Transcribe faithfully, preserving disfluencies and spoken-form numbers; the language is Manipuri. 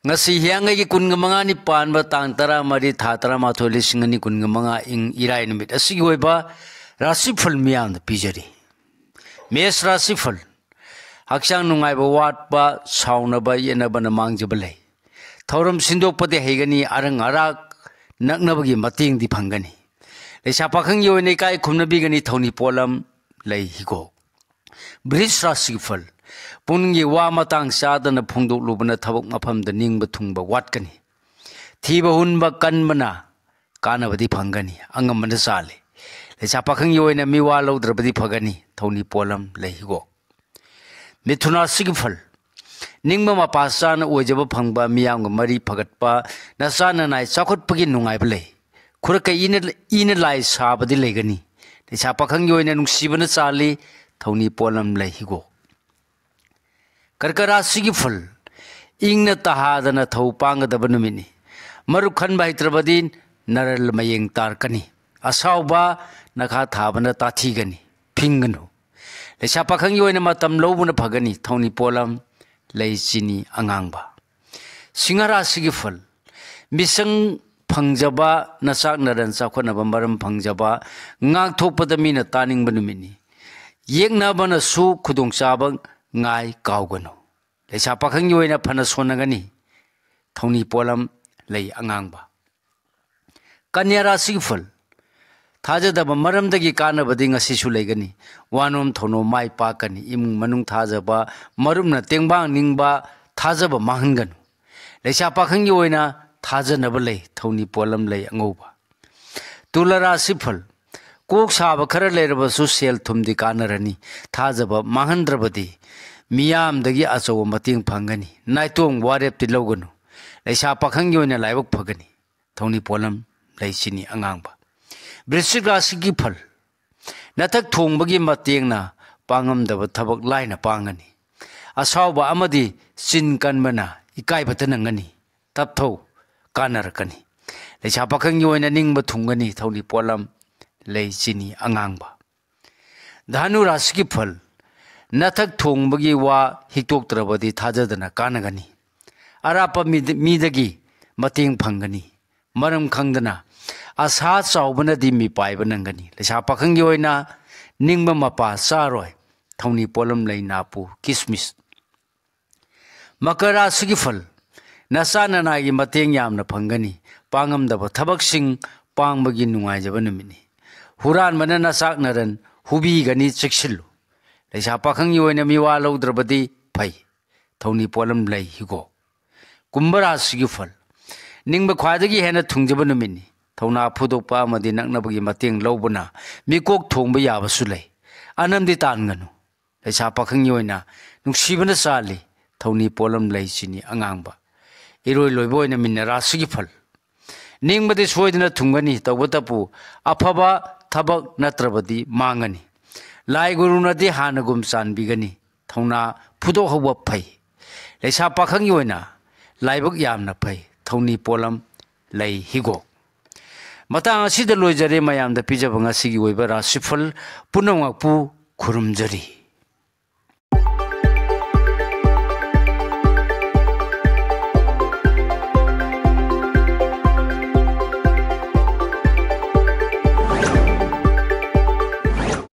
ꯉꯁꯤ ꯍꯤꯌꯥꯡꯒꯩꯒꯤ ꯀꯨꯟꯒ ꯃꯉꯥꯅꯤ ꯄꯥꯟꯕ ꯇꯥꯡ ꯇꯔꯥꯃꯔꯤ, ꯊꯥ ꯇꯔꯥꯃꯥꯊꯣꯏ, ꯂꯤꯁꯤꯡ ꯑꯅꯤ ꯀꯨꯟꯒ ꯃꯉꯥ, ꯏꯪ ꯏꯔꯥꯏ ꯅꯨꯃꯤꯠ ꯑꯁꯤꯒꯤ ꯑꯣꯏꯕ ꯔꯥꯁꯤꯐꯜ ꯃꯤꯌꯥꯝꯗ ꯄꯤꯖꯔꯤ꯫ ꯃꯦꯁ ꯔꯥꯁꯤꯐꯜ: ꯍꯛꯆꯥꯡ ꯅꯨꯡꯉꯥꯏꯕ ꯋꯥꯠꯄ, ꯁꯥꯎꯅꯕ ꯌꯦꯠꯅꯕꯅ ꯃꯥꯡꯖꯕ ꯂꯩ꯫ ꯊꯧꯔꯝ ꯁꯤꯟꯗꯣꯛꯄꯗꯤ ꯍꯩꯒꯅꯤ, ꯑꯔꯪ ꯑꯔꯥꯛ ꯅꯛꯅꯕꯒꯤ ꯃꯇꯦꯡꯗꯤ ꯐꯪꯒꯅꯤ꯫ ꯂꯩꯁꯥ ꯄꯥꯈꯪꯒꯤ ꯑꯣꯏꯅ ꯏꯀꯥꯏ ꯈꯨꯝꯅꯕꯤꯒꯅꯤ, ꯊꯧꯅꯤ ꯄꯣꯠꯂꯝ ꯂꯩ ꯍꯤꯒꯣꯛ꯫ ꯕ꯭ꯔꯤꯖ ꯔꯥꯁꯤꯒꯤ ꯐꯜ: ꯄꯨꯛꯅꯤꯡꯒꯤ ꯋꯥ ꯃꯇꯥꯡ ꯆꯥꯗꯅ ꯐꯣꯡꯗꯣꯛꯂꯨꯕꯅ ꯊꯕꯛ ꯃꯐꯝꯗ ꯅꯤꯡꯕ ꯊꯨꯡꯕ ꯋꯥꯠꯀꯅꯤ꯫ ꯊꯤꯕ ꯍꯨꯟꯕ ꯀꯟꯕꯅ ꯀꯥꯟꯅꯕꯗꯤ ꯐꯪꯒꯅꯤ, ꯑꯉꯝꯕꯅ ꯆꯥꯜꯂꯤ꯫ ꯂꯩꯁꯥ ꯄꯥꯈꯪꯒꯤ ꯑꯣꯏꯅ ꯃꯤꯋꯥ ꯂꯧꯗ꯭ꯔꯕꯗꯤ ꯐꯒꯅꯤ, ꯊꯧꯅꯤ ꯄꯣꯠꯂꯝ ꯂꯩ ꯍꯤꯒꯣꯛ꯫ ꯃꯤꯊꯨꯟ ꯔꯥꯁꯤꯒꯤ ꯐꯜ: ꯅꯤꯡꯕ ꯃꯄꯥ ꯆꯥꯅ ꯑꯣꯏꯖꯕ ꯐꯪꯕ, ꯃꯤꯌꯥꯝꯒ ꯃꯔꯤ ꯐꯒꯠꯄ, ꯅꯆꯥ ꯅꯅꯥꯏ ꯆꯥꯎꯈꯠꯄꯒꯤ ꯅꯨꯡꯉꯥꯏꯕ ꯂꯩ꯫ ꯈꯨꯔꯀ ꯏꯅ, ꯏꯅ ꯂꯥꯏ ꯁꯥꯕꯗꯤ ꯂꯩꯒꯅꯤ꯫ ꯂꯩꯁꯥ ꯄꯥꯈꯪꯒꯤ ꯑꯣꯏꯅ ꯅꯨꯡꯁꯤꯕꯅ ꯆꯥꯜꯂꯤ, ꯊꯧꯅꯤ ꯄꯣꯠꯂꯝ ꯂꯩ ꯍꯤꯒꯣꯛ꯫ ꯀꯔꯀ ꯔꯥꯁꯤꯒꯤ ꯐꯜ: ꯏꯪꯅ ꯇꯍꯥꯗꯅ ꯊꯧ ꯄꯥꯡꯒꯗꯕ ꯅꯨꯃꯤꯠꯅꯤ꯫ ꯃꯔꯨꯞ ꯈꯟꯕ ꯍꯩꯇ꯭ꯔꯕꯗꯤ ꯅꯔꯜ ꯃꯌꯦꯡ ꯇꯥꯔꯛꯀꯅꯤ꯫ ꯑꯁꯥꯎꯕ ꯅꯈꯥ ꯊꯥꯕꯅ ꯇꯥꯊꯤꯒꯅꯤ, ꯐꯤꯡꯒꯅꯨ꯫ ꯂꯩꯁꯥ ꯄꯥꯈꯪꯒꯤ ꯑꯣꯏꯅ ꯃꯇꯝ ꯂꯧꯕꯅ ꯐꯒꯅꯤ, ꯊꯧꯅꯤ ꯄꯣꯠꯂꯝ ꯂꯩ ꯆꯤꯅꯤ ꯑꯉꯥꯡꯕ꯫ ꯁꯤꯡꯍ ꯔꯥꯁꯤꯒꯤ ꯐꯜ: ꯃꯤꯁꯪ ꯐꯪꯖꯕ, ꯅꯆꯥꯛ ꯅꯔꯟ ꯆꯥꯎꯈꯠꯅꯕ ꯃꯔꯝ ꯐꯪꯖꯕ, ꯉꯥꯛꯊꯣꯛꯄꯗ ꯃꯤꯅ ꯇꯥꯅꯤꯡꯕ ꯅꯨꯃꯤꯠꯅꯤ꯫ ꯌꯦꯛꯅꯕꯅꯁꯨ ꯈꯨꯗꯣꯡꯆꯥꯕ ꯉꯥꯏ ꯀꯥꯎꯒꯅꯨ꯫ ꯂꯩꯁꯥ ꯄꯥꯈꯪꯒꯤ ꯑꯣꯏꯅ ꯐꯅ ꯁꯣꯟꯅꯒꯅꯤ, ꯊꯧꯅꯤ ꯄꯣꯠꯂꯝ ꯂꯩ ꯑꯉꯥꯡꯕ꯫ ꯀꯟꯌꯥ ꯔꯥꯁꯤꯒꯤ ꯐꯜ: ꯊꯥꯖꯗꯕ ꯃꯔꯝꯗꯒꯤ ꯀꯥꯟꯅꯕꯗꯤ ꯉꯁꯤꯁꯨ ꯂꯩꯒꯅꯤ꯫ ꯋꯥꯅꯣꯝ ꯊꯧꯅꯣꯝ ꯃꯥꯏ ꯄꯥꯛꯀꯅꯤ꯫ ꯏꯃꯨꯡ ꯃꯅꯨꯡ ꯊꯥꯖꯕ, ꯃꯔꯨꯞꯅ ꯇꯦꯡꯕꯥꯡ ꯅꯤꯡꯕ, ꯊꯥꯖꯕ ꯃꯥꯡꯍꯟꯒꯅꯨ꯫ ꯂꯩꯁꯥ ꯄꯥꯈꯪꯒꯤ ꯑꯣꯏꯅ ꯊꯥꯖꯅꯕ ꯂꯩ, ꯊꯧꯅꯤ ꯄꯣꯠꯂꯝ ꯂꯩ ꯑꯉꯧꯕ꯫ ꯇꯨꯂ ꯔꯥꯁꯤ ꯐꯜ: ꯀꯣꯛ ꯁꯥꯕ ꯈꯔ ꯂꯩꯔꯕꯁꯨ ꯁꯦꯜ ꯊꯨꯝꯗꯤ ꯀꯥꯟꯅꯔꯅꯤ꯫ ꯊꯥꯖꯕ ꯃꯥꯡꯍꯟꯗ꯭ꯔꯕꯗꯤ ꯃꯤꯌꯥꯝꯗꯒꯤ ꯑꯆꯧꯕ ꯃꯇꯦꯡ ꯐꯪꯒꯅꯤ꯫ ꯅꯥꯏꯇꯣꯝ ꯋꯥꯔꯦꯞꯇꯤ ꯂꯧꯒꯅꯨ꯫ ꯂꯩꯁꯥ ꯄꯥꯈꯪꯒꯤ ꯑꯣꯏꯅ ꯂꯥꯏꯕꯛ ꯐꯒꯅꯤ꯫ ꯊꯧꯅꯤ ꯄꯣꯠꯂꯝ ꯂꯩ ꯆꯤꯅꯤ ꯑꯉꯥꯡꯕ꯫ ꯕ꯭ꯔꯤꯁꯤꯛ ꯔꯥꯁꯤꯒꯤ ꯐꯜ: ꯅꯊꯛ ꯊꯣꯡꯕꯒꯤ ꯃꯇꯦꯡꯅ ꯄꯥꯡꯉꯝꯗꯕ ꯊꯕꯛ ꯂꯥꯏꯅ ꯄꯥꯡꯒꯅꯤ꯫ ꯑꯁꯥꯎꯕ ꯑꯃꯗꯤ ꯆꯤꯟ ꯀꯟꯕꯅ ꯏꯀꯥꯏꯕꯇ ꯅꯪꯒꯅꯤ꯫ ꯇꯞꯊꯧ, ꯀꯥꯟꯅꯔꯛꯀꯅꯤ꯫ ꯂꯩꯁꯥ ꯄꯥꯈꯪꯒꯤ ꯑꯣꯏꯅ ꯅꯤꯡꯕ ꯊꯨꯡꯒꯅꯤ꯫ ꯊꯧꯅꯤ ꯄꯣꯠꯂꯝ ꯂꯩ ꯆꯤꯅꯤ ꯑꯉꯥꯡꯕ꯫ ꯙꯅꯨ ꯔꯥꯁꯤꯒꯤ ꯐꯜ: ꯅꯊꯛ ꯊꯣꯡꯕꯒꯤ ꯋꯥ ꯍꯤꯛꯇꯣꯛꯇ꯭ꯔꯕꯗꯤ ꯊꯥꯖꯗꯅ ꯀꯥꯟꯅꯒꯅꯤ꯫ ꯑꯔꯥꯞꯄ ꯃꯤꯗ-, ꯃꯤꯗꯒꯤ ꯃꯇꯦꯡ ꯐꯪꯒꯅꯤ꯫ ꯃꯔꯝ ꯈꯪꯗꯅ ꯑꯁꯥ ꯆꯥꯎꯕꯅꯗꯤ ꯃꯤꯄꯥꯏꯕ ꯅꯪꯒꯅꯤ꯫ ꯂꯩꯁꯥ ꯄꯥꯈꯪꯒꯤ ꯑꯣꯏꯅ ꯅꯤꯡꯕ ꯃꯄꯥ ꯆꯥꯔꯣꯏ꯫ ꯊꯧꯅꯤ ꯄꯣꯠꯂꯝ ꯂꯩ ꯅꯥꯄꯨ ꯀꯤꯁꯃꯤꯁ꯫ ꯃꯀꯔ ꯔꯥꯁꯤꯒꯤ ꯐꯜ, ꯅꯆꯥ ꯅꯅꯥꯏꯒꯤ ꯃꯇꯦꯡ ꯌꯥꯝꯅ ꯐꯪꯒꯅꯤ꯫ ꯄꯥꯡꯉꯝꯗꯕ ꯊꯕꯛꯁꯤꯡ ꯄꯥꯡꯕꯒꯤ ꯅꯨꯡꯉꯥꯏꯖꯕ ꯅꯨꯃꯤꯠꯅꯤ꯫ ꯍꯨꯔꯥꯟꯕꯅ ꯅꯆꯥꯛ ꯅꯔꯟ ꯍꯨꯕꯤꯒꯅꯤ, ꯆꯦꯛꯁꯤꯜꯂꯨ꯫ ꯂꯩꯁꯥ ꯄꯥꯈꯪꯒꯤ ꯑꯣꯏꯅ ꯃꯤꯋꯥ ꯂꯧꯗ꯭ꯔꯕꯗꯤ ꯐꯩ꯫ ꯊꯧꯅꯤ ꯄꯣꯠꯂꯝ ꯂꯩ ꯍꯤꯒꯣꯛ꯫ ꯀꯨꯝꯚ ꯔꯥꯁꯤꯒꯤ ꯐꯜ, ꯅꯤꯡꯕ ꯈ꯭ꯋꯥꯏꯗꯒꯤ ꯍꯦꯟꯅ ꯊꯨꯡꯖꯕ ꯅꯨꯃꯤꯠꯅꯤ꯫ ꯊꯧꯅꯥ ꯐꯨꯗꯣꯛꯄ ꯑꯃꯗꯤ ꯅꯛꯅꯕꯒꯤ ꯃꯇꯦꯡ ꯂꯧꯕꯅ ꯃꯤꯀꯣꯛ ꯊꯣꯡꯕ ꯌꯥꯕꯁꯨ ꯂꯩ꯫ ꯑꯅꯝꯗꯤ ꯇꯥꯟꯒꯅꯨ꯫ ꯂꯩꯁꯥ ꯄꯥꯈꯪꯒꯤ ꯑꯣꯏꯅ ꯅꯨꯡꯁꯤꯕꯅ ꯆꯥꯜꯂꯤ꯫ ꯊꯧꯅꯤ ꯄꯣꯠꯂꯝ ꯂꯩ ꯆꯤꯅꯤ ꯑꯉꯥꯡꯕ꯫ ꯏꯔꯣꯏ ꯂꯣꯏꯕ ꯑꯣꯏꯅ ꯃꯤꯟꯅ ꯔꯥꯁꯤꯒꯤ ꯐꯜ, ꯅꯤꯡꯕꯗꯤ ꯁꯣꯏꯗꯅ ꯊꯨꯡꯒꯅꯤ, ꯇꯧꯕꯇꯕꯨ ꯑꯐꯕ ꯊꯕꯛ ꯅꯠꯇ꯭ꯔꯕꯗꯤ ꯃꯥꯡꯒꯅꯤ꯫ ꯂꯥꯏ ꯒꯨꯔꯨꯅꯗꯤ ꯍꯥꯟꯅꯒꯨꯝ ꯆꯥꯟꯕꯤꯒꯅꯤ꯫ ꯊꯧꯅꯥ ꯐꯨꯗꯣꯛꯍꯧꯕ ꯐꯩ꯫ ꯂꯩꯁꯥ ꯄꯥꯈꯪꯒꯤ ꯑꯣꯏꯅ ꯂꯥꯏꯕꯛ ꯌꯥꯝꯅ ꯐꯩ꯫ ꯊꯧꯅꯤ ꯄꯣꯠꯂꯝ ꯂꯩ ꯍꯤꯒꯣꯛ꯫ ꯃꯇꯥꯡ ꯑꯁꯤꯗ ꯂꯣꯏꯖꯔꯦ ꯃꯌꯥꯝꯗ ꯄꯤꯖꯕ ꯉꯁꯤꯒꯤ ꯑꯣꯏꯕ ꯔꯥꯁꯤꯐꯜ ꯄꯨꯝꯅꯃꯛꯄꯨ ꯈꯨꯔꯨꯝꯖꯔꯤ꯫